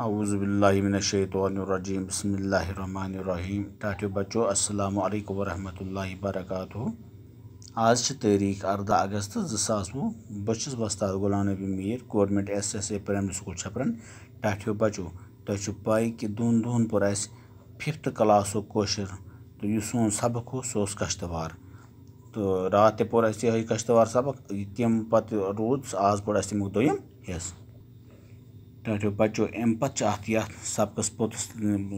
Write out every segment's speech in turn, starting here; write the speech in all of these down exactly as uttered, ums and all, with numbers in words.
اعوذ باللہ من الشیطان الرجیم، بسم اللہ الرحمن الرحیم۔ ٹاٹھیو بچو، السلام علیکم ورحمۃ اللہ وبرکاتہ۔ آز چھِ تٲریٖخ اَرداہ اگست زٕ ساس وُہ۔ بہٕ چھُس وۄستاد Ghulam Nabi Mir, government S S A primary school چھپرن۔ ٹاٹھیو بچو، تۄہہِ چھُو پَے کہِ دۄن دۄہَن پوٚر اَسہِ ففتھ کلاسُک کٲشُر، تہٕ یُس سون سبق اوس، سُہ اوس کشتوار۔ تہٕ راتھ تہِ پوٚر اَسہِ یِہوٚے کشتوار سبق، تَمہِ پتہٕ روٗد، آز پوٚر اَسہِ تَمیُک دوٚیِم حصہٕ۔ ٹاٹھیو بچو، اَمہِ پتہٕ چھِ اَتھ، یَتھ سبقس پوٚتُس،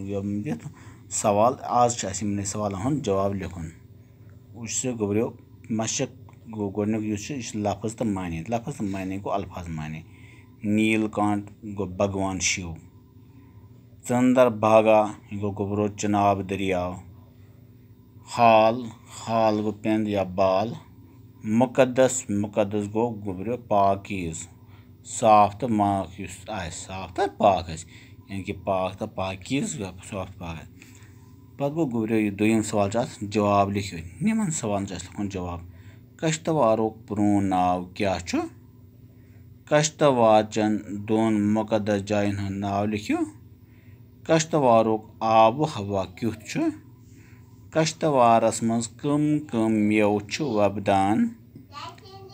یِم دِتھ سوال۔ آز چھِ اَسہِ یِمنٕے سوالن ہُنٛد جواب لیکھُن۔ وٕچھ سا گوٚبریو، مشق گوٚو گۄڈٕنیُک یُس چھُ، یہِ چھُ لفظ تہٕ معنی۔ لفظ تہٕ معنی گوٚو الفاظ معنی۔ نیٖل کانٛٹ گوٚو بھگوان شِو۔ ژٔنٛدر بھاگا، یہِ گوٚو گوٚبرو چناب دٔریاو۔ حال، حال گوٚو پٮ۪نٛد یا بال۔ مُقدس، مُقدس گوٚو گوٚبرو پاکیٖز، صاف تہٕ ماک یُس آسہِ، صاف تہٕ پاک آسہِ، یعنی کہِ پاک تہٕ پاکیٖز، صاف تہٕ پاک آسہِ۔ پَتہٕ گوٚو گوٚبرو یہِ دوٚیِم سوال چھُ اَتھ جواب لیکھِو۔ یِمَن سوالَن چھُ اَسہِ لیکھُن جواب۔ کشتوارُک پرٛون ناو کیٛاہ چھُ؟ کشتوار چٮ۪ن دۄن مُقدس جاین ہُنٛد ناو لیکھِو۔ کشتوارُک آب و ہوا کیُتھ چھُ؟ کشتوارس منٛز کٕم کٕم مٮ۪وٕ چھِ وۄپدان؟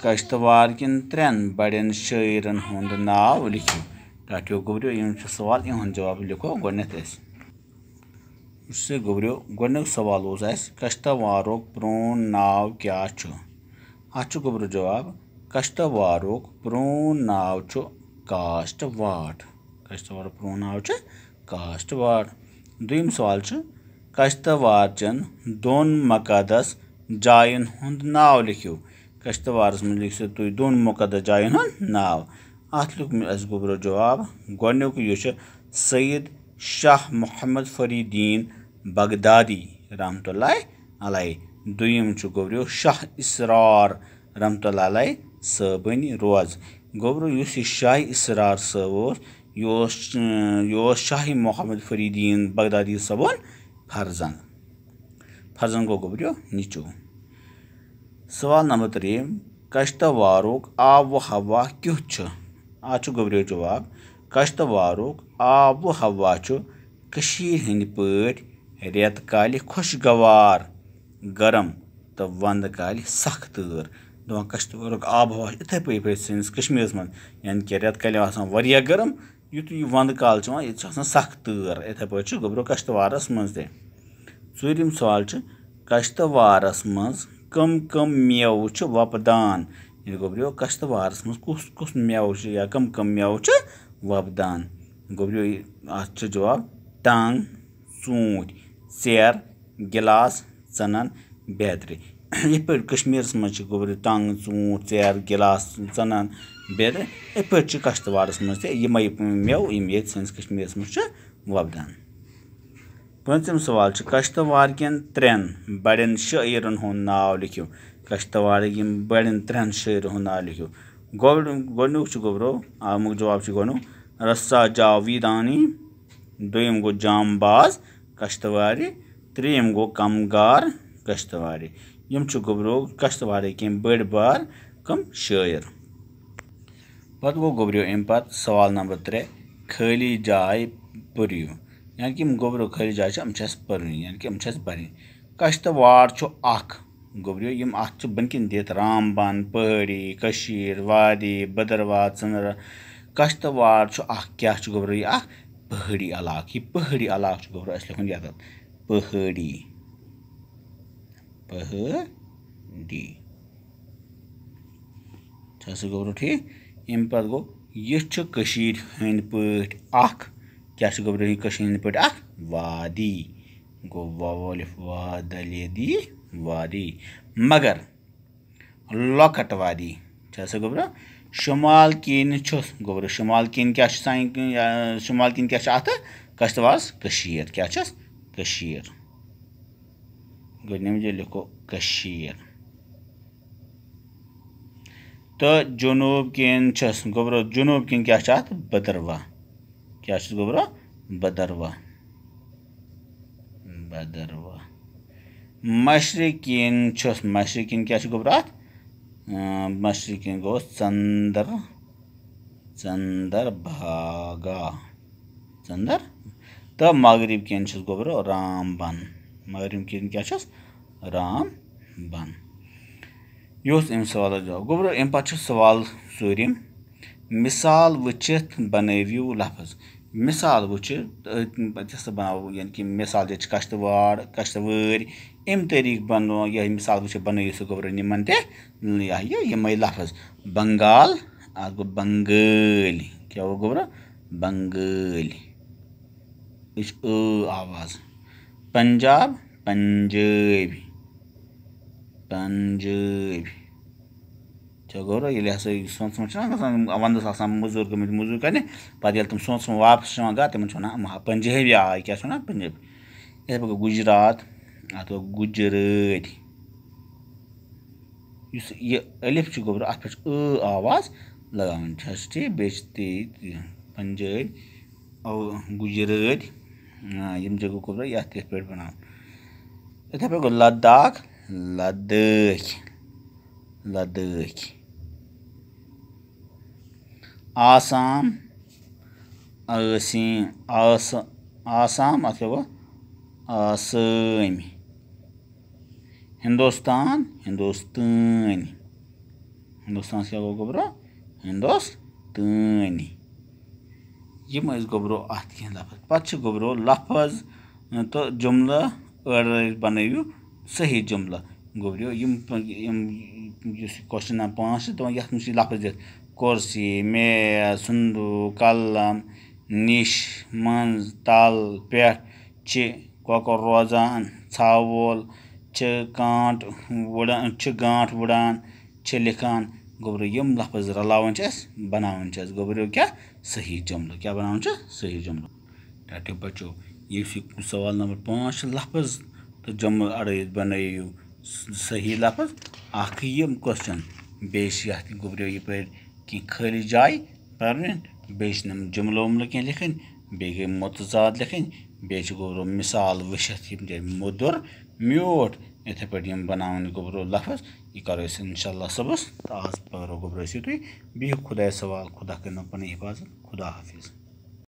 کشتوار کٮ۪ن ترٛٮ۪ن بڑٮ۪ن شٲعرن ہُنٛد ناو لیکھِو۔ ٹاٹھیو گوٚبریو، یِم چھِ سوال، یِہُنٛد جواب لیکھو گۄڈٕنٮ۪تھ أسۍ۔ وٕچھ سا گوٚبریو، گۄڈٕنیُک سوال اوس اَسہِ، کشتوارُک پرٛون ناو کیٛاہ چھُ؟ اَتھ چھُ گوٚبریو جواب، کشتوارُک پرٛون ناو چھُ کاشت واٹھ۔ کشتوارُک پرٛون ناو چھُ کاشت واٹھ۔ دوٚیِم سوال چھُ، کشتوار چٮ۪ن دۄن مقدس جاین ہُنٛد ناو لیکھِو۔ کشتوارس منٛز لیکھِو تُہۍ دۄن مقدس جاین ہُنٛد ناو۔ اَتھ لیوٚکھ مےٚ اَسہِ گوٚبرو جواب۔ گۄڈٕنیُک یُس چھُ سید شاہ محمد فریدین بغدادی رحمتہ اللہ علیہ۔ دوٚیِم چھُ گوٚبرو شاہ اسرار رحمتہ اللہ علیہ صٲبٕنۍ روزٕ۔ گوٚبرو یُس یہِ شاہ اسرار صٲب اوس، یہِ اوس، یہِ اوس شاہ محمد فریدین بغدادی صٲبُن فرزند۔ فرزند گوٚو گوٚبرو نیٚچوٗ۔ سوال نمبر ترٛیٚیِم، کشتوارُک آب و ہوا کیُتھ چھُ؟ اَتھ چھُ گوٚبرو جواب، کشتوارُک آب و ہوا چھُ کٔشیٖرِ ہٕنٛدۍ پٲٹھۍ رٮ۪تہٕ کالہِ خۄشگوار، گرم تہٕ ونٛدٕ کالہِ سخ تۭر۔ دَپان کشتوارُک آب و ہوا چھُ یِتھَے پٲٹھۍ، یِتھ پٲٹھۍ سٲنِس کشمیٖرَس منٛز، یعنی کہِ رٮ۪تہٕ کالہِ آسان واریاہ گرم، یُتھُے یہِ ونٛدٕ کال چھُ یِوان، ییٚتہِ چھِ آسان سخ تۭر۔ یِتھَے پٲٹھۍ چھُ گوٚبرو کشتوارَس منٛز تہِ۔ ژوٗرِم سوال چھُ، کشتوارَس منٛز کٕم کٕم مٮ۪وٕ چھِ وۄپدان؟ ییٚلہِ گوٚبرو کشتوارَس منٛز کُس کُس مٮ۪وٕ چھُ یا کٕم کٕم مٮ۪وٕ چھِ وۄپدان؟ گوٚبرو یہِ، اَتھ چھُ جواب ٹنٛگ، ژوٗنٛٹھۍ، ژیرٕ، گِلاس، ژٕنَن، بیترِ۔ یِتھ پٲٹھۍ کشمیٖرَس منٛز چھِ گوٚبرو ٹنٛگ، ژوٗنٛٹھۍ، ژیرٕ، گِلاس، ژٕنَن، بیترِ، یِتھ پٲٹھۍ چھِ کشتوارَس منٛز تہِ یِمَے مٮ۪وٕ، یِم ییٚتہِ سٲنِس کشمیٖرَس منٛز چھِ وۄپدان۔ پوٗنٛژِم سوال چھُ، کشتوار کٮ۪ن ترٛٮ۪ن بڑٮ۪ن شٲعرن ہُنٛد ناو لیکھِو۔ کشتوارٕکۍ یِم بڑٮ۪ن ترٛٮ۪ن شٲعرن ہُنٛد ناو لیکھِو۔ گۄڈٕ-، گۄڈٕنیُک چھُ گوٚبرو، اَمیُک جواب چھُ گۄڈٕنیُک، رسا جاویدانی، دوٚیِم گوٚو جام باز کشتوارِ، ترٛیٚیِم گوٚو کمگار کشتوارِ۔ یِم چھِ گوٚبرو کشتوارٕکۍ کینٛہہ بٔڑۍ بار کم شٲعر۔ پتہٕ گوٚو گوٚبریو اَمہِ پتہٕ سوال نمبر ترٛےٚ، خٲلی جاے پٔرِو۔ یعنی کہِ یِم گوٚبریو خٲلی جاے چھِ، یِم چھِ اَسہِ پٔرنہِ، یعنی کہِ یِم چھِ اَسہِ پَرٕنۍ۔ کشتواڑ چھُ اکھ گوٚبریو، یِم اَتھ چھِ بٔنۍ کِنۍ دِتھ، رامبن، پہٲڑی، کٔشیٖر، وادی، بٔدٕروہ، ژٕنٛدٕروہ۔ کشتواڑ چھُ اکھ، کیٛاہ چھُ گوٚبریو یہِ اکھ؟ پہٲڑی علاقہٕ۔ یہِ پہٲڑی علاقہٕ چھُ گوٚبریو اَسہِ لیکھُن یَتَتھ، پہٲڑی۔ پہٲڑی۔ چھا سُہ گوٚبرو ٹھیٖک؟ اَمہِ پتہٕ گوٚو، یہِ چھُ کٔشیٖرِ ہٕنٛدۍ پٲٹھۍ اکھ، کیٛاہ چھُ گوٚبرو یہِ کٔشیٖرِ ہٕنٛدۍ پٲٹھۍ اکھ؟ وادی۔ گوٚو واو الف وا دال یا دی، وادی۔ مگر لۄکٹ وادی۔ چھا سا گوٚبرو؟ شمال کِنۍ چھُس، گوٚبرو، شمال کِنۍ کیٛاہ چھُ سانہِ کِنۍ، یا شمال کِنۍ کیٛاہ چھُ اَتھ؟ کشتواڑس کٔشیٖر۔ کیٛاہ چھَس؟ کٔشیٖر۔ گۄڈٕنِچ جاے لیکھو کٔشیٖر۔ تہٕ جنوٗب کِنۍ چھَس، گوٚبرو، جنوٗب کِنۍ کیٛاہ چھُ اَتھ؟ بٔدٕروہ۔ کیٛاہ چھُس گوٚبرو؟ بٔدٕروہ۔ بٔدٕروہ۔ مشرق کِنۍ چھُس، مشرق کِنۍ کیٛاہ چھُ گوٚبرو اَتھ؟ اۭں، مشرق کِنۍ گوٚو ژٔنٛدٕر، ژٔنٛدٕر بھاگا۔ اندر۔ تہٕ مغرب کِنۍ چھُس گوٚبرو رام بن۔ مغرب کِنۍ کیٛاہ چھُس؟ رام بن۔ یہِ اوس اَمہِ سوالَس جواب۔ گوٚبرو، اَمہِ پَتہٕ چھُ سوال ژوٗرِم۔ مثال وٕچھِتھ بنٲوِو لفظ۔ مثال وٕچھِتھ، أتھۍ پَتہٕ ہسا بناوو، یعنی کہِ مثال دِتھ چھِ کشتوار، کشتوٲرۍ، اَمہِ طریٖقہٕ بنو، یہِ مثال وٕچھِتھ بنٲیِو سا گوٚبرو یِمن تہِ، یہِ ہا یہِ، یِمے لفظ۔ بنگال، اَتھ گوٚو بنگٲلۍ۔ کیٛاہ گوٚو گوٚبرو؟ بنگٲلۍ۔ یہِ چھِ ٲ آواز۔ پنجاب، پنجٲبۍ۔ پنجٲبۍ۔ ژےٚ گوٚو را، ییٚلہِ ہسا یہِ سونٛتس منٛز چھِنہ گژھان، ونٛدس آسان مٔزوٗر گٔمٕتۍ، مٔزوٗرۍ کرنہِ، پتہٕ ییٚلہِ تِم سونٛتس منٛز واپس چھِ یِوان گرٕ، تِمن چھِ ونان، اَما، پنجٲبۍ آے، کیٛاہ چھِ ونان؟ پنجٲبۍ۔ یِتھَے پٲٹھۍ گوٚو گُجرات، اَتھ گوٚو گُجرٲتۍ۔ یُس یہِ الف چھُ گوٚبرو، اَتھ پٮ۪ٹھ چھِ ٲ آواز لگاوٕنۍ، چھا سُہ ٹھیٖک؟ بیٚیہِ چھِ تی، تی پنجٲبۍ، او، گُجرٲتۍ، آ، یِم چھِ گوٚو گوٚبرو یَتھ یِتھ پٲٹھۍ بناوُن۔ یِتھَے پٲٹھۍ گوٚو لداخ، لدٲخۍ، لدٲخۍ۔ آسام، ٲسیٖم، آس-، آسام، اَتھ کیٛاہ گوٚو؟ آسٲمۍ۔ ہندوستان، ہندوستٲنۍ۔ ہندوستانَس کیٛاہ گوٚو گوٚبرو؟ ہندوستٲنۍ۔ یِم ٲسۍ گوٚبرو اَتھ کینٛہہ لفظ۔ پَتہٕ چھِ گوٚبرو لفظ تہٕ جملہٕ أڑۍ بَنٲوِو صحیح جملہٕ۔ گوٚبرو یِم، یِم، یُس یہِ question number پانٛژھ چھِ، دَپان یَتھ منٛز چھِ لفظ دِتھ: کُرسی، میز، صندوٗق، قلم، نِش، منٛز، تَل، پٮ۪ٹھ، چھِ کۄکُر روزان، ژھاوُل، چھِ کانٛٹ وُڑان، چھِ گانٛٹھ وُڑان، چھِ لیکھان۔ گوٚبرو یِم لفظ رلاوٕنۍ چھِ اَسہِ، بَناوٕنۍ چھِ اَسہِ۔ گوٚبرو کیٛاہ؟ صحیح جملہٕ۔ کیٛاہ بَناوُن چھُ؟ صحیح جملہٕ۔ ٹاٹھیو بچو، یُس یہِ سوال نمبر پانٛژھ چھُ، لفظ تہٕ جملہٕ اڑٲوِتھ بنٲیِو س-، صحیح لفظ۔ اکھ یِم question، بیٚیہِ چھِ یَتھ گوٚبرو یہِ پٲٹھۍ کینٛہہ خٲلی جایہِ پرنہِ، بیٚیہِ چھِ یِم جملہٕ وملہٕ کینٛہہ لیکھٕنۍ، بیٚیہِ گٔے متضاد لیکھٕنۍ، بیٚیہِ چھِ گوٚبرو مثال وٕچھِتھ یِم جایہِ مٔدُر، میوٗٹھ، یِتھَے پٲٹھۍ یِم بناوٕنۍ گوٚبرو لفظ۔ یہِ کرو أسۍ انشاءاللہ صُبحس، تہٕ آز پرو گوٚبرو أسۍ یُتُے۔ بِہِو خۄدایَس حوال، خۄدا کٔرِنو پنٕنۍ حفاظت۔ خدا حافظ۔